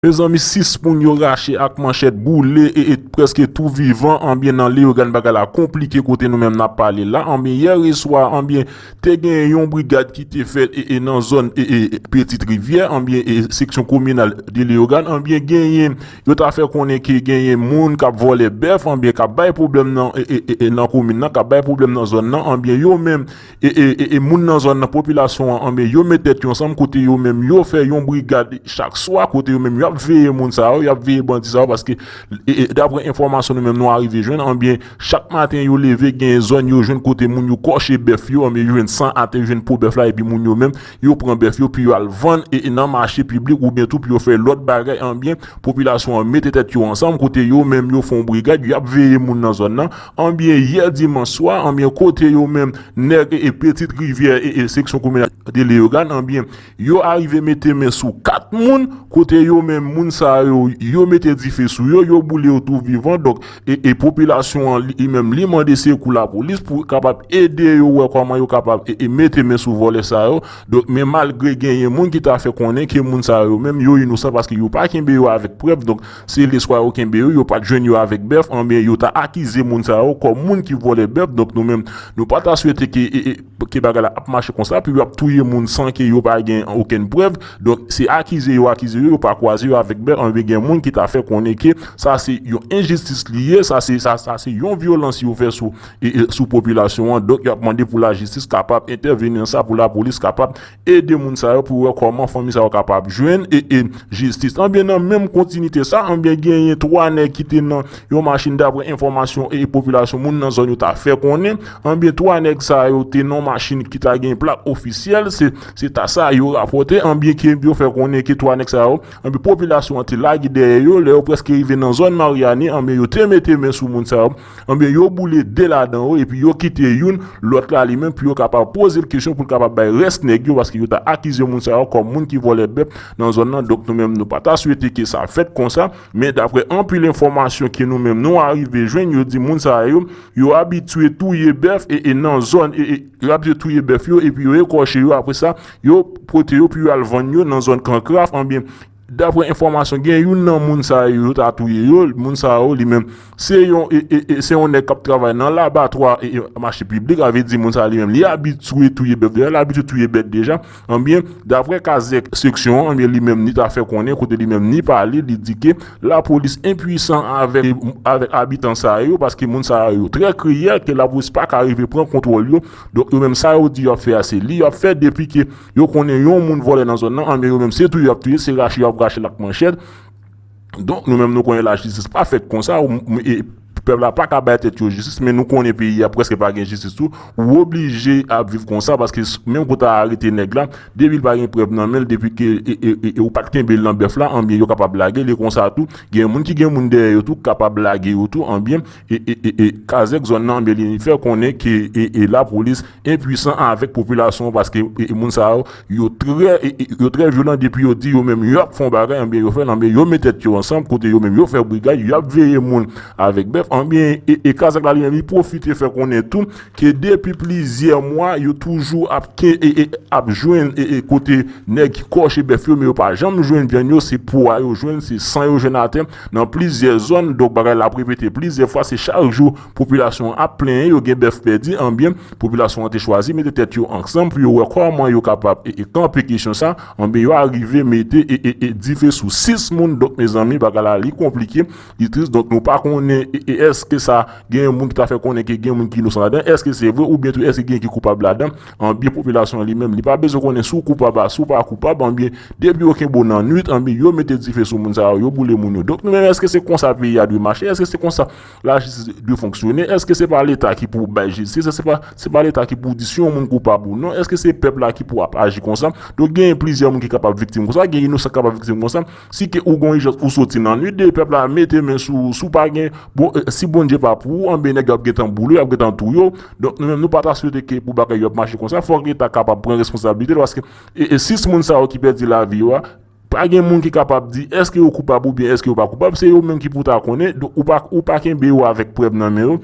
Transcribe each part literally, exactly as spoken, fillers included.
Mezanmi, sis moun yo rache ak manchèt, boule e, e prèske tou vivan, anbyen nan Leyogàn bagay la konplike kote nou menm n ap pale la, anbyen yè reswa, anbyen te gen yon brigad ki te fèt e, e nan zòn e, e Petite Rivière, anbyen e seksyon kominal de Leyogàn, anbyen genyen, yo ta fè konnen ke genyen moun k ap vòlè bèf, anbyen k ap bay pwoblèm nan e, e, e, e nan komin nan, k ap bay pwoblèm nan zòn nan, anbyen yo menm e, e, e, e moun nan zòn nan, popilasyon an, anbyen yo met tèt yo ansanm kote yo menm yo fè yon brigad chak swa, kote yo menm y ap veye moun sa yo, y ap veye bandi sa yo, paske e, e, dapre enfòmasyon nou menm nou arive jwenn, anbyen chak maten yo leve, gen zòn yo jwenn kote moun yo kòche bèf yo, anbyen yo jwenn san atè, yo jwenn po bèf la, epi moun yo menm yo pran bèf yo, pou yo al vann e, e nan mache piblik, oubyen tou pou yo fè lòt bagay, anbyen popilasyon an mete tèt yo ansanm, kote yo menm yo fè yon brigad, y ap veye moun nan zòn nan, anbyen yè dimanch swa, anbyen kote yo menm nèg e, e Petite Rivière e, e seksyon kominal de Leyogàn, anbyen yo arive mete men sou kat moun, kote yo menm moun sa yo, yo mete dife sou yo, yo boule yo tou vivan, donk e, e popilasyon an li, li menm li mande sekou lapolis pou kapab ede yo wè kòman yo kapab e, e mete men sou vòlè sa yo, donk men malgre genyen moun ki ta fè konnen ke moun sa yo menm yo inosan paske yo pa kenbe yo avèk prèv, donk se lespwa yo kenbe yo, yo pa t jwenn yo avèk bèf, anbyen yo ta akize moun sa yo kòm moun ki vòlè bèf, donk nou menm nou pa ta swete ke e, e, ke bagay la ap mache konsa, pou yo ap touye moun san ke yo pa gen okenn prèv. Donk, se akize yo, akize yo, yo pa kwaze yo avèk bèf, anbyen gen moun ki ta fè konnen ke sa se yon enjistis li ye, sa se, sa, sa se yon vyolans yo fè sou, e, e, sou popilasyon an. Donk, y ap mande pou lajistis kapab entèveni nan sa, pou lapolis kapab ede moun sa yo, pou wè kòman fanmi sa yo kapab jwenn e, e jistis. Anbyen, nan menm kontinite sa, anbyen genyen twa nèg ki te nan yon machin, dapre enfòmasyon e popilasyon moun nan zòn yo ta fè konnen, anbyen twa nèg sa yo te nan machin ki ta gen plak ofisyèl, se, se ta sa yo rapòte, anbyen ke yo fè konnen ke twa nèg sa yo, anbyen popilasyon an te lage dèyè yo, lè yo prèske rive nan zòn Maryani, anbyen yo te mete men sou moun sa yo, anbyen yo boule de ladan yo, epi yo kite youn, lòt la li menm, pou yo kapab poze l kesyon, pou l kapab bay rès nèg yo, paske yo ta akize moun sa yo kòm moun ki vòlè bèf nan zòn nan, donk nou menm nou pa ta swete ke sa fèt konsa, men dapre anpil enfòmasyon ke nou menm nou arive jwenn, yo di moun sa yo, yo abitye touye bèf e, e nan zòn, e, e, yo abitye touye bèf yo, epi yo ekòche yo, apre sa, yo pote yo, pou yo al vann yo nan zòn Kankraf, anbyen, dapre enfòmasyon, gen youn nan moun sa yo, yo ta touye yo, moun sa yo, li menm, se yon, e, e, e, se yon nèg k ap travay nan labatwa e, e mache piblik, sa vle di moun sa li menm, li abitye touye bèf, dayè, li abitye touye bèt deja, anbyen, dapre kazèk seksyon an, anbyen, li menm, li ta fè konnen, kote li menm, li pale, li di ke lapolis enpwisan avèk, avèk abitan sa yo, paske moun sa yo trè kriyèl, ke lapolis pa ka rive pran kontwòl yo. Donk, yo menm, sa yo di y ap fè a, se li y ap fè, depi ke yo konnen yon moun vòlè nan zòn nan, anbyen, yo menm, se touye y ap touye, se rache y ap rache l ak manchèt. Donk, nou menm, nou konnen lajistis pa fèt konsa, ou, e, pèp la pa ka bay tèt yo jistis, men nou konnen peyi a prèske pa gen jistis tou, ou oblije ap viv konsa, paske s-, menm kou ta arete nèg la, depi l pa gen prèv nan men l, depi ke, e, e, e, e ou pa t kenbe l nan bèf la, anbyen yo kapab lage l, e konsa tou, gen moun ki gen moun dèyè yo tou, kapab lage yo tou, anbyen, e, e, e, e, kazèk zòn nan, anbyen li fè konnen ke, e, e, lapolis enpwisan avèk popilasyon an, paske, e, e, moun sa yo, yo trè, e, e, yo trè vyolan, depi yo di yo menm y ap fè yon bagay, anbyen yo fè l, anbyen yo met tèt yo ansanm, kote yo menm yo fè brigad, y ap veye moun avèk bèf, anbyen, e, e, kazèk la li menm, li pwofite fè konnen tou, ke depi plizyè mwa, yo toujou ap ke, e, e, ap jwenn, e, e, kote nèg ki kòche bèf yo, men yo pa janm jwenn vyann yo, se po a yo jwenn, se san yo jwenn atè, nan plizyè zòn, donk bagay la ap repete plizyè fwa, se chak jou popilasyon an ap plenyen, yo gen bèf pèdi, anbyen, popilasyon an te chwazi mete tèt yo ansanm pou yo wè kòman yo kapab, e, e, kanpe kesyon sa, anbyen, yo arive mete, e, e, e, dife sou sis moun, donk, mezanmi, bagay la, li konplike, li tris, donk, nou pa konnen, e, e, èske sa, gen yon moun ki ta fè konnen ke gen moun ki inosan ladan, èske se vre, oubyen tou, èske gen ki koupab ladan, anbyen, popilasyon an li menm, li pa bezwen konnen si w koupab a, si w pa koupab, anbyen, depi yo kenbe w nan nwit, anbyen, yo mete dife sou moun sa yo, yo boule moun yo. Donk, nou menm, èske se konsa peyi a dwe mache? Èske se konsa lajistis dwe fonksyone? Èske se pa Leta ki pou bay jistis? Èske se pa, se pa Leta ki pou di si yon moun koupab ou non? Èske se pèp la ki pou ap aji konsa? Donk, gen plizyè moun ki kapab viktim konsa, gen inosan ki kapab viktim konsa. Si ke ou gon ijans ou soti nan nwit, de pèp la mete men sou ou, si w pa gen, bon, e, si Bondye pa pou ou, anben nèg yo ap gentan boule, yo ap gentan touye w. Donk, nou menm, nou pa ta swete ke pou bagay yo ap mache konsa. Fòk Leta kapab pran responsablite l, paske, e, e sis moun sa yo ki pèdi lavi yo a, pa gen moun ki kapab di èske yo koupab oubyen èske yo pa koupab, se yo menm ki pou ta konnen. Donk, ou pa, ou pa kenbe yo avèk prèv nan men yo.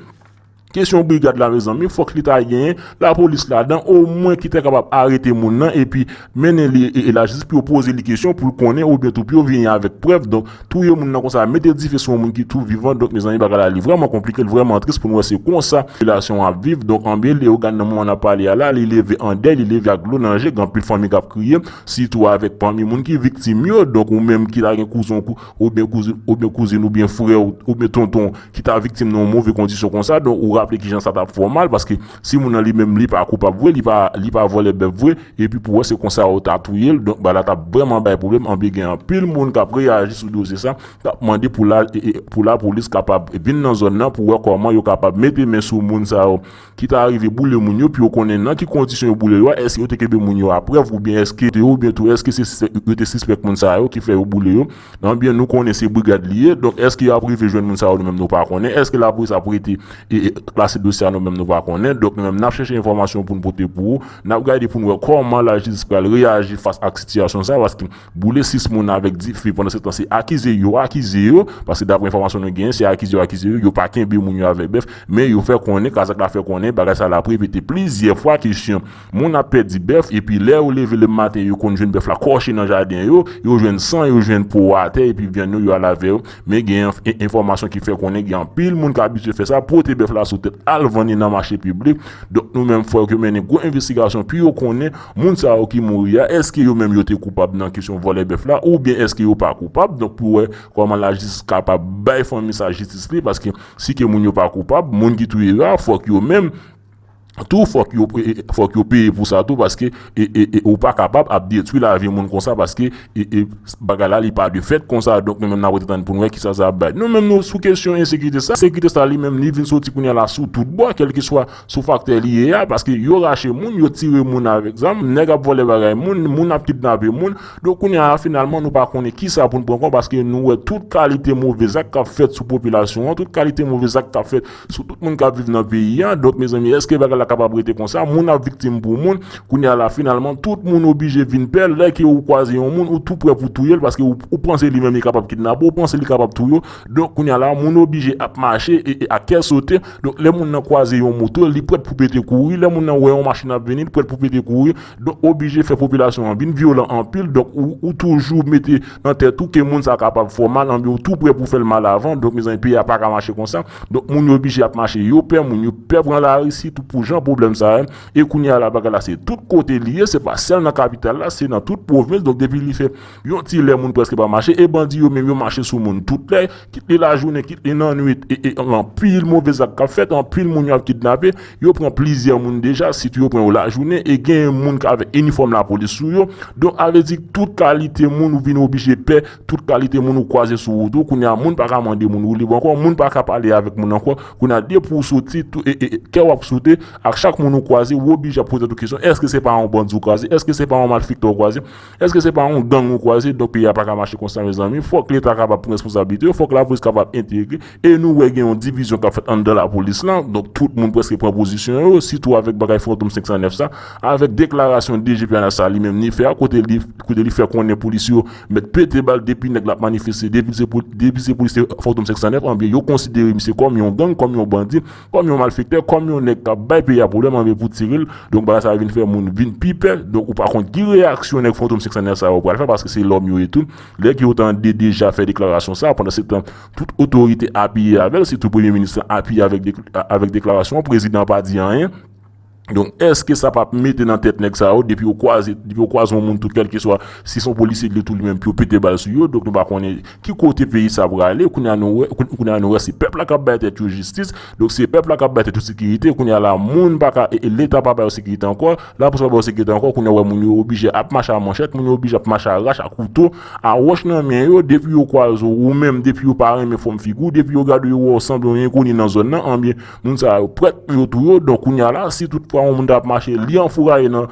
Kesyon brigad la, mezanmi, fòk li ta genyen lapolis ladan, omwen ki ta kapab arete moun nan epi mennen li e, e lajistis pou yo poze li kesyon, pou l konnen, oubyen tou pou yo vini avèk prèv. Donk, touye moun nan konsa, mete dife sou yon moun ki tou vivan. Donk, mezanmi, bagay la, li vrèman konplike, li vrèman tris pou nou wè se konsa popilasyon ap viv. Donk, anbyen, Leyogàn nan moman n ap pale a la, li leve an dèy, li leve ak dlo nan je, gen anpil fanmi k ap kriye, sitou avèk fanmi moun ki viktim yo. Donk, ou menm ki ta gen kouzen, oubyen kouzin, oubyen kouzin, oubyen frè, oubyen tonton ki ta viktim nan yon move kondisyon konsa, donk ou raple kijan sa t ap fè w mal, paske si moun nan li menm li pa koupab vre, li pa, li pa vòlè bèf vre, epi pou wè se konsa yo ta touye l, donk bagay la t ap vrèman bay pwoblèm, anben gen anpil moun k ap reyaji sou dosye sa, k ap mande pou la, e, e, pou lapolis kapab vin nan zòn nan pou wè kòman yo kapab mete men sou moun sa yo ki ta rive boule moun yo, pou yo konnen nan ki kondisyon yo boule yo a, èske yo te kenbe moun yo a prèv, oubyen èske te, oubyen tou, èske se, se, yo te sispèk moun sa yo ki fè yo boule yo, anbyen nou konnen se brigad li ye, donk èske y ap rive jwenn moun sa yo, nou menm nou pa konnen, èske lapolis ap rete e, e, klase dosye a, nou menm nou pa konnen, donk nou menm n ap chèche enfòmasyon pou n pote pou ou, n ap gade pou n wè kòman lajistis pral reyaji fas ak sitiyasyon sa, paske boule sis moun avèk dife, pandan se tan se akize yo, akize yo, paske daprè enfòmasyon nou genyen, se akize yo, akize yo, yo pa kenbe moun yo avèk bèf, men yo fè konnen, kazèk la fè konnen, bagay sa la ap repete plizyè fwa, kesyon moun ap pèdi bèf, epi lè yo leve lematen, yo konn jwenn bèf la kòche nan jaden yo, yo jwenn san, yo jwenn po atè, epi vyann yo, yo al avè yo, men gen enf-, en-, enfòmasyon ki fè konnen gen anpil moun k abitye fè sa, pote bèf la sou tèt, al vann li nan mache piblik. Donk nou menm fò yo mennen gwo envestigasyon pou yo konnen moun sa yo ki mouri a, èske yo menm yo te koupab nan kesyon vòlè bèf la, oubyen èske yo pa koupab. Donk pou wè kòman lajistis kapab bay fanmi sa jistis li, paske si ke moun yo pa koupab, moun ki touye yo a, fòk yo menm tou, fòk yo, e, e, fòk yo peye pou sa tou, paske e, e, e, ou pa kapab ap detwi lavi moun konsa, paske e, e, bagay la li pa de fèt konsa. Donk nou menm n ap rete tann pou n wè kisa sa ap bay. Nou menm nou sou kesyon ensekirite sa, ensekirite sa li menm li vin soti kounye a la sou tout bò, kèlkeswa sou faktè li ye a, paske yo rache moun, yo tire moun avèk zam, nèg ap vòlè bagay moun, moun ap kidnape moun. Donk kounye a finalman nou pa konnen kisa pou n pran kòb, paske nou wè tout kalite move zak k ap fèt sou popilasyon an, tout kalite move zak k ap fèt sou tout moun k ap viv nan peyi a. Donk mezanmi, èske bagay la kapab rete konsa? Moun ap viktim pou moun. Kounye a la finalman tout moun oblije vin pè. Lè ke ou kwaze yon moun, ou tou prè pou touye l, paske ou, ou panse li menm li kapab kidnape w, ou panse li kapab touye w. Donk kounye a la moun oblije ap mache e, e ak kè sote. Donk lè moun nan kwaze yon moto, li prèt pou pete kouri. Lè moun nan wè yon machin ap vini, li prèt pou pete kouri. Donk oblije fè popilasyon an vin vyolan anpil. Donk ou, ou toujou mete nan tèt ou ke moun sa kapab fè w mal, anbyen ou tou prè pou fè l mal avan. Donk mezanmi, peyi a pa ka mache konsa. Donk moun yo oblije ap mache, yo pè, moun yo pè pran lari sitou pou jan pwoblèm sa a. E kounye a la bagay la se tout kote li ye, se pa sèl nan kapital la, se nan tout pwovens. Donk depi li fè yon ti lè moun prèske pa mache, e bandi yo menm yo mache sou moun tout lè, kit li lajounen, kit li nan nwit, e, e anpil move zak k ap fèt, anpil moun yo ap kidnape, yo pran plizyè moun deja, sitou yo pran yo lajounen, e gen moun k avèk inifòm lapolis sou yo. Donk sa vle di tout kalite moun ou vin oblije pè, tout kalite moun ou kwaze sou wout ou. Kounye a moun pa ka mande moun woulib ankò, moun pa ka pale avèk moun ankò. Kounye a depi w soti, tou, e, e, kè w ap sote, ak chak moun ou kwaze, ou oblije ap poze tèt ou kesyon, èske se pa yon bandi ou kwaze? Èske se pa yon malfektè ou kwaze? Èske se pa yon gang ou kwaze? Donk peyi a pa ka mache konsa, mezanmi. Fòk Leta kapab pran responsablite yo, fòk lapolis kapab entegre. E nou wè gen yon divizyon k ap fèt anndan lapolis la. Donk tout moun prèske pran pozisyon yo, sitou avèk bagay Fantom senk san nèf sa, avèk deklarasyon D G P N H sa li menm li fè a, kote li, kote li fè konnen polis yo mèt pete bal depi nèg la ap manifeste, depi se pou, depi se polis Fantom senk san nèf, anbyen yo konsidere misye kòm yon gang, kòm yon bandi, kòm yon malfektè, kòm yon nèg k ap bay peyi a pwoblèm, anbyen pou tire l. Donk bagay sa vin fè moun vin pi pè. Donk ou pa konn ki reyaksyon nèg Fantom senk san nèf sa yo pral fè, paske se lòm yo ye tou. Lè ke yo tande deja fè deklarasyon sa, pandan se tan tout otorite apiye avè l, sitou premye minis lan apiye avèk dek-, avèk deklarasyon an, prezidan an pa di anyen. Donk èske sa p ap mete nan tèt nèg sa yo, depi yo kwaze, depi yo kwaze yon moun tou, kèlkeswa si se yon polisye li tou li menm, pou yo pete bal sou yo? Donk nou pa konnen ki kote peyi sa prale. Kounye a nou wè, kounye a nou wè se pèp la k ap bay tèt yo jistis. Donk se pèp la k ap bay tèt yo sekirite. Kounye a la moun pa ka, e, e Leta pa ba yo sekirite ankò, lapolis pa ba yo sekirite ankò. Kounye a wè moun yo oblije ap mache a manchèt, moun yo oblije ap mache a rach, a kouto, a wòch nan men yo. Depi yo kwaze w, ou menm, depi yo pa renmen fòm figi w, depi yo gade w, yo wè w sanble yon enkoni nan zòn nan, anbyen moun sa yo prèt pou yo touye w. Donk kounye a la, si tout pa yon moun k ap mache, li anfouraye nan,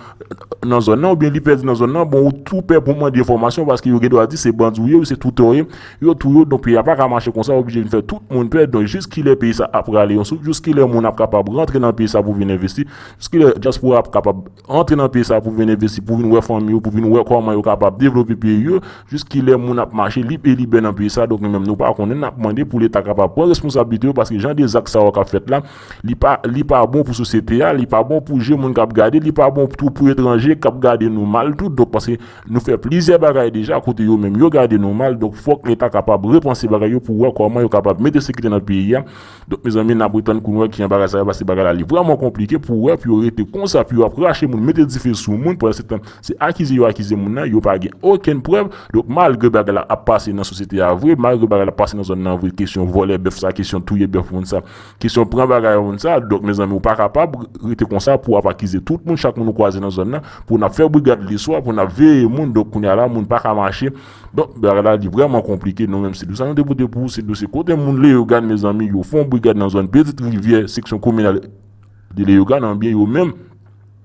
nan zòn nan, oubyen li pèdi nan zòn nan, bon, ou tou pè pou mande enfòmasyon, paske yo gen dwa di se bandi ou ye, ou se toutè ou ye, yo touye w, donk peyi a pa ka mache konsa, oblije vin fè tout moun pè, donk jis kilè peyi sa ap rale yon souf, jis kilè moun ap kapab rantre nan peyi sa pou vin envesti, jis kilè dyaspora ap kapab antre nan peyi sa pou vin envesti, pou vin wè fanmi yo, pou vin wè kòman yo kapab devlope peyi yo, jis kilè moun ap mache lib e libè nan peyi sa, donk nou menm nou pa konnen, n ap mande pou Leta kapab pran responsablite yo, paske jan de zak sa yo k ap fèt la, li pa, li pa bon pou sosyete a, li pa bon pou je moun k ap gade, li pa bon tou pou etranje k ap gade nou mal tou. Donk, paske nou fè plizyè bagay deja kote yo menm yo gade nou mal. Donk, fòk Leta kapab repanse bagay yo pou wè kòman yo kapab mete sekirite nan peyi a. Donk, mezanmi, n ap ret tann pou n wè kijan bagay sa yo pase. Bagay la, li vrèman konplike pou wè, pou yo rete konsa, pou yo ap rache moun, mete dife sou moun, pandan se tan, se akize yo akize moun nan, yo pa gen okenn prèv. Donk, malgre bagay la ap pase nan sosyete a vre, malgre bagay la ap pase nan zòn nan vre, kesyon vòlè bèf sa, kesyon touye bèf moun sa, kesyon pran bagay moun sa, donk, mezanmi, ou pa kapab rete konsa pou w ap akize tout moun, chak moun ou kwaze nan zòn nan, pou n ap fè brigad leswa, pou n ap veye moun, donk, kounye a la, moun pa ka mache. Donk, bagay la, li vrèman konplike, nou menm, se dosye sa nou te pote pou ou, se dosye kote moun Leyogàn, mezanmi, yo fè yon brigad nan zòn Petite Rivière, seksyon kominal de Leyogàn, anbyen yo menm,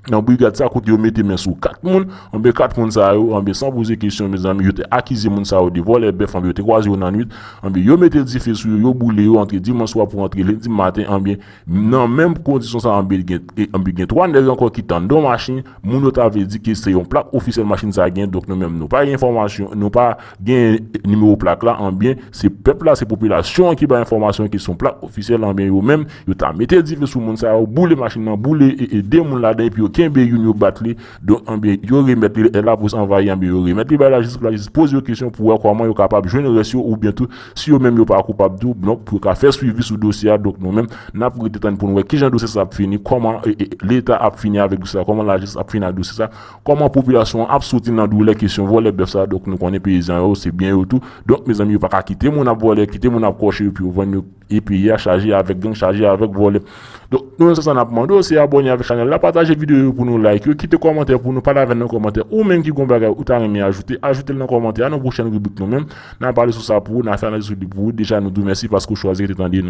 nan brigad sa kote yo mete men sou kat moun, anbyen kat moun sa yo, anbyen san poze kesyon, mezanmi, yo te akize moun sa yo de vòlè bèf, anbyen yo te kwaze yo nan nwit, anbyen yo mete dife sou yo, yo boule yo antre dimanch swa pou antre lendi maten, anbyen nan menm kondisyon sa, anbyen gen, e, anbyen gen twa nèg ankò ki t anndan machin, moun yo ta vle di ke se yon plak ofisyèl machin sa gen, donk nou menm nou pa gen enfòmasyon, nou pa gen nimewo plak la, anbyen se pèp la, se popilasyon an ki bay enfòmasyon ke se yon plak ofisyèl, anbyen yo menm, yo ta mete dife sou moun sa yo, boule machin nan, boule e, e de moun ladan, epi yo kenbe youn, yo bat li, donk, anbyen, yo remèt li, e lapolis anvayi, anbyen, yo remèt li bay lajistis, pou lajistis poze yo kesyon pou wè kòman yo kapab jwenn rès yo, oubyen tou, si yo menm yo pa koupab tou, donk, pou yo ka fè swivi sou dosye a, donk, nou menm, n ap rete tann pou n wè kijan dosye sa ap fini, kòman, e, e, Leta ap fini avèk dosye sa, kòman lajistis ap fini ak dosye sa, kòman popilasyon an ap soti nan doulè kesyon vòlè bèf sa, donk, nou konnen peyizan yo, se byen yo tou, donk, mezanmi, yo pa ka kite moun ap vòlè, kite moun ap kòche yo, epi yo vann yo, e peyi a chaje avèk gang, chaje avèk vòlè. Donk, nou menm se sa n ap mande w, se abòne avèk chanèl la, pataje videyo yo pou nou, like yo, kite kòmantè pou nou, pale avè n nan kòmantè, ou menm ki gon bagay ou ta renmen ajoute, ajoute l nan kòmantè a, nan pwochèn ribrik nou menm, n a pale sou sa pou ou, n a fè analiz sou li pou ou, deja nou di w mèsi paske w chwazi rete tande nou.